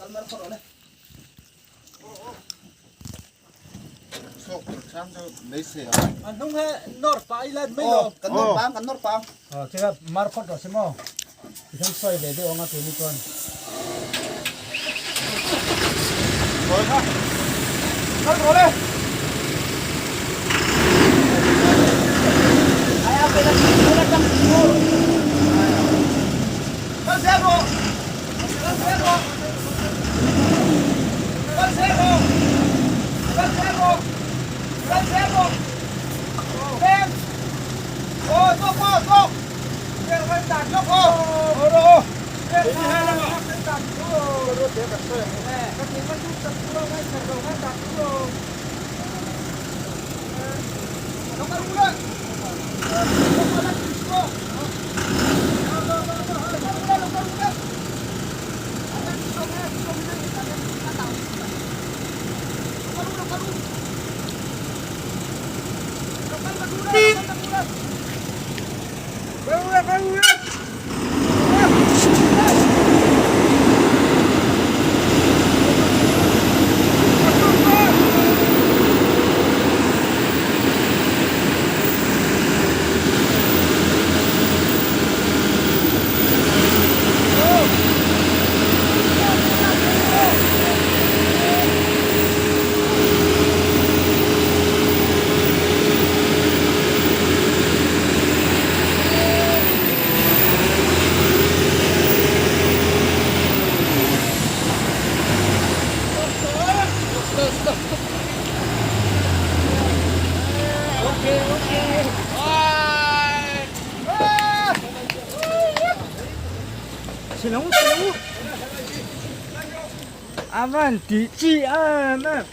Kan nawr pang, kan nawr pang. Chika mar phawt rawh se maw? Tikhan sawi ve deuh ang a tuni chuan. Kal rawh le. Kal zel rawh. Kal zel rawh. Kal zel rawh. Kal zel rawh. Kal zel rawh. Tlem. Aw tawk aw tawk. Tawk aw. Aw rawh aw. Avan tih chi em em.